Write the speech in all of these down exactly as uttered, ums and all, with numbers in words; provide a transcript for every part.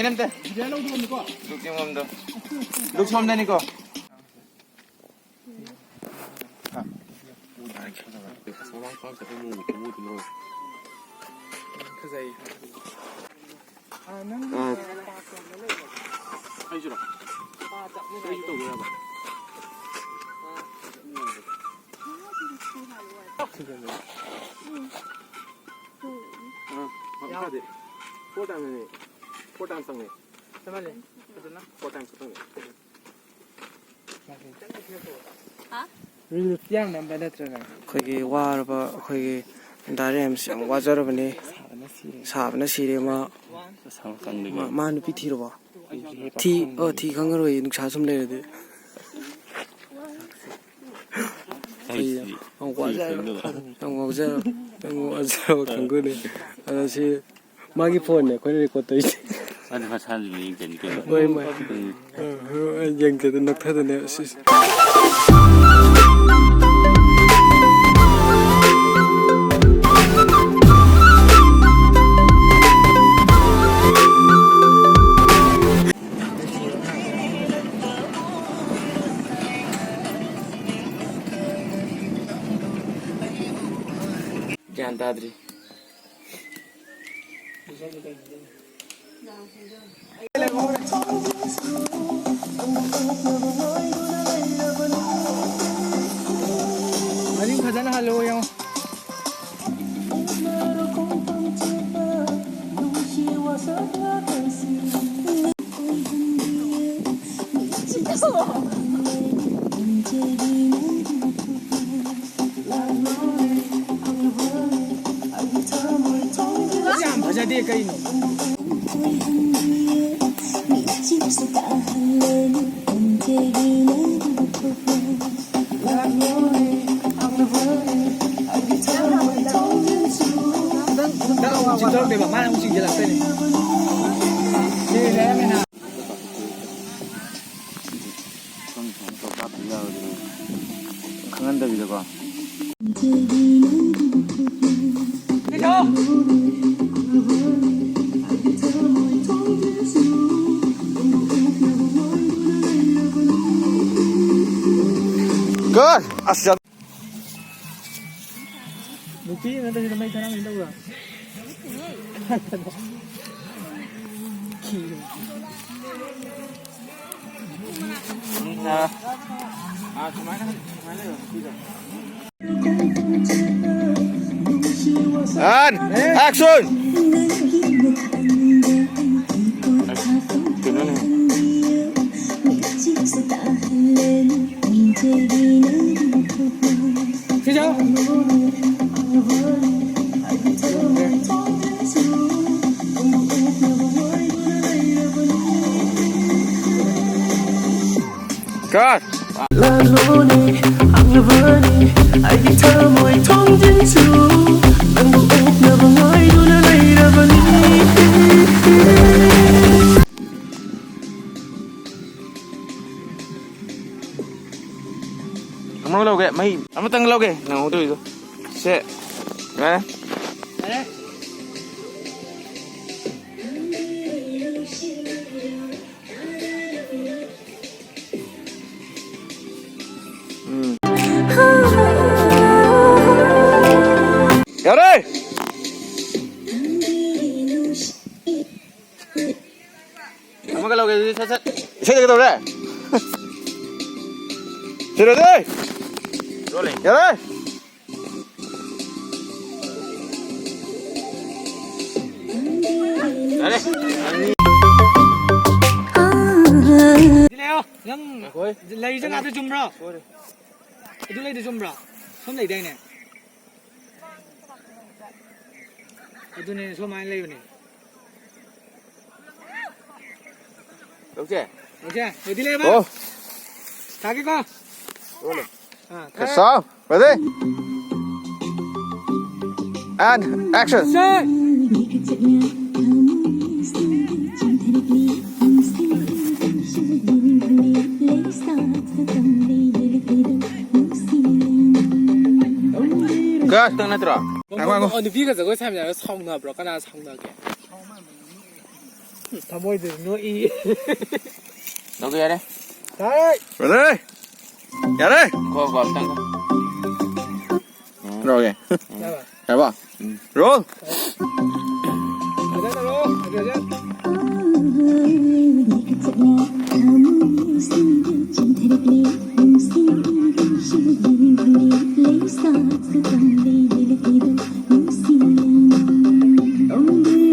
ꯅꯝꯇ꯫ ꯂꯨꯛ ꯁꯣꯝꯗꯅꯤꯀꯣ꯫ ꯐꯖꯩ꯫ ꯑꯩꯁꯨꯔꯣ? ꯑꯩꯁꯨ ꯇꯧꯕ ꯌꯥꯕ? ꯑꯥ, ꯃꯈꯥꯗꯤ four times ꯅꯦ꯫ Four times ꯆꯪꯉꯦ꯫ ꯆꯞ ꯃꯥꯟꯅꯩ꯫ ꯐꯖꯅ꯫ Four times ꯈꯛꯇꯪꯅꯦ꯫ ꯔꯤꯜꯁ ꯌꯥꯝ ꯅꯝꯕ ꯅꯠꯇ꯭ꯔꯣ ꯅꯪ? ꯑꯩꯈꯣꯏꯒꯤ ꯋꯥꯔꯕ ꯑꯩꯈꯣꯏꯒꯤ ꯗꯥ ꯔꯦꯝꯁ ꯌꯥꯝ ꯋꯥꯖꯔꯕꯅꯤ꯫ ꯁꯥꯕꯅ ꯁꯤꯔꯦ꯫ ꯁꯥꯕꯅ ꯁꯤꯔꯦ ꯃꯥ꯫ ꯃꯥ, ꯃꯥ ꯅꯨꯄꯤ ꯊꯤꯔꯕꯣ? ꯊꯤ꯫ ꯑꯣ, ꯊꯤ ꯈꯪꯉꯔꯣꯏ ꯅꯨꯡꯁꯥ ꯁꯨꯝ ꯂꯩꯔꯗꯤ꯫ ꯑꯩ ꯌꯥꯝ ꯋꯥꯖꯔꯕ, ꯌꯥꯝ ꯉꯥꯎꯖꯔꯕ, ꯌꯥꯝ ꯋꯥꯖꯔꯕ ꯀꯥꯡꯕꯨꯅꯤ꯫ ꯑꯗꯣ ꯁꯤ ꯃꯥꯒꯤ ꯐꯣꯟꯅꯦ ꯑꯩꯈꯣꯏꯅ record ꯇꯧꯔꯤꯁꯦ꯫ ꯑꯗꯨ ꯃꯁꯥꯅꯁꯨ ꯌꯦꯡꯖꯅꯤ ꯀꯩꯅꯣ꯫ ꯍꯣꯏ, ꯃꯥ꯫ ꯎꯝ꯫ ꯑ, ꯑ, ꯌꯦꯡꯖꯗ ꯅꯣꯛꯊꯗꯅꯦ꯫ ꯑꯁ, ꯑꯁ꯫ ꯒ꯭ꯌꯥꯟ ꯇꯥꯗ꯭ꯔꯤ꯫ ꯃꯅꯤꯡ ꯐꯖꯅ ꯍꯜꯂꯣ ꯌꯦꯡꯉꯣ꯫ ꯌꯥꯝ ꯐꯖꯗꯦ ꯀꯩꯅꯣ? ꯈꯤꯇꯪ ꯆꯤꯡꯊꯔꯛꯇꯣꯏꯕ, ꯃꯥꯅ ꯑꯃꯨꯛ ꯆꯤꯡꯁꯤꯜꯂꯛꯇꯣꯏꯅꯦ꯫ ꯁꯤ ꯂꯩꯔꯝꯃꯦꯅ꯫ ꯈꯪꯍꯟꯗꯕꯤꯗꯀꯣ꯫ Good. ꯑꯁ, ꯌꯥꯝ ꯅꯨꯄꯤ ꯅꯠꯇꯕꯤꯗ ꯃꯩ ꯊꯥꯔꯝꯃꯤ ꯇꯧꯕ꯭ꯔꯥ? And action! Cut! ꯂꯥꯜꯂꯣꯅꯦ, ꯍꯪꯂꯕꯅꯤ, ꯑꯩꯒꯤ ꯊꯃꯣꯏ ꯊꯣꯡꯖꯤꯟꯁꯨ, ꯅꯪꯕꯨ ꯑꯣꯛꯅꯕ ꯉꯥꯏꯗꯨꯅ ꯂꯩꯔꯕꯅꯤ꯫ ꯑꯃ ꯂꯧꯒꯦ, ꯃꯍꯤ ꯑꯃꯇꯪ ꯂꯧꯒꯦ, ꯅꯪ ꯍꯧꯗꯣꯛꯏꯗꯣ꯫ ꯁꯦ, ꯌꯥꯔꯦ꯫ ꯌꯥꯔꯦ꯫ ꯎꯝ꯫ ꯌꯥꯔꯦ! ꯑꯃꯒ ꯂꯧꯒꯦ ꯑꯗꯨꯗꯤ, ꯁꯠ ꯁꯠ꯫ ꯏꯁꯩꯗ ꯀꯩꯗꯧꯔꯦ? ꯁꯤꯔꯗꯤ! ꯔꯣꯂꯤꯡ꯫ ꯌꯥꯔꯦ! ꯌꯥꯔꯦ꯫ ꯁꯤꯗ ꯂꯩꯌꯣ꯫ ꯅꯪ ꯉꯥꯏꯈꯣꯍꯦ꯫ ꯂꯩ ꯖꯒꯥꯗꯨ ꯆꯨꯝꯕ꯭ꯔꯣ? ꯁꯣꯏꯔꯦ꯫ ꯑꯗꯨ ꯂꯩꯗꯨ ꯆꯨꯝꯕ꯭ꯔꯣ? ꯁꯣꯝ ꯂꯩꯗꯥꯏꯅꯦ? ꯑꯗꯨꯅꯦ, ꯁꯨꯃꯥꯏꯅ ꯂꯩꯕꯅꯦ꯫ ꯂꯧꯁꯦ꯫ ꯂꯧꯁꯦ, ready ꯂꯩꯔꯕ? ꯑꯣ꯫ ꯊꯥꯒꯦꯀꯣ? ꯂꯣꯜꯂꯦ꯫ ꯑꯥ, ꯊꯥꯔꯦ꯫ Yes, sir. Ready? And action. Sir! Cut. ꯈꯛꯇꯪ ꯅꯠꯇ꯭ꯔꯣ? ꯉꯥꯏꯈꯣ, ꯉꯥꯏꯈꯣ꯫ ꯑꯣ, ꯅꯨꯄꯤꯒ ꯖꯒꯣꯏ ꯁꯥꯃꯤꯟꯅꯔꯒ ꯁꯥꯎꯅꯕ꯭ꯔꯣ? ꯀꯅꯥ ꯁꯥꯎꯅꯒꯦ? ꯊꯃꯣꯏꯗꯨ ꯅꯣꯛꯏ꯫ ꯂꯧꯒꯦ ꯌꯥꯔꯦ꯫ ꯇꯥꯏ꯫ Ready? ꯌꯥꯔꯦ꯫ ꯀꯣ ꯀꯣ ꯑꯝꯇꯪ꯫ ꯀꯩꯗꯧꯔꯒꯦ? ꯌꯥꯔꯕ? ꯔꯣꯜ꯫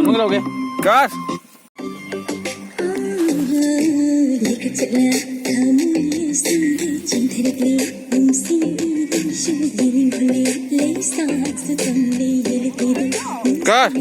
ꯑꯃꯒ ꯂꯧꯒꯦ꯫ ꯀꯥꯠ꯫ ꯀꯥꯠ꯫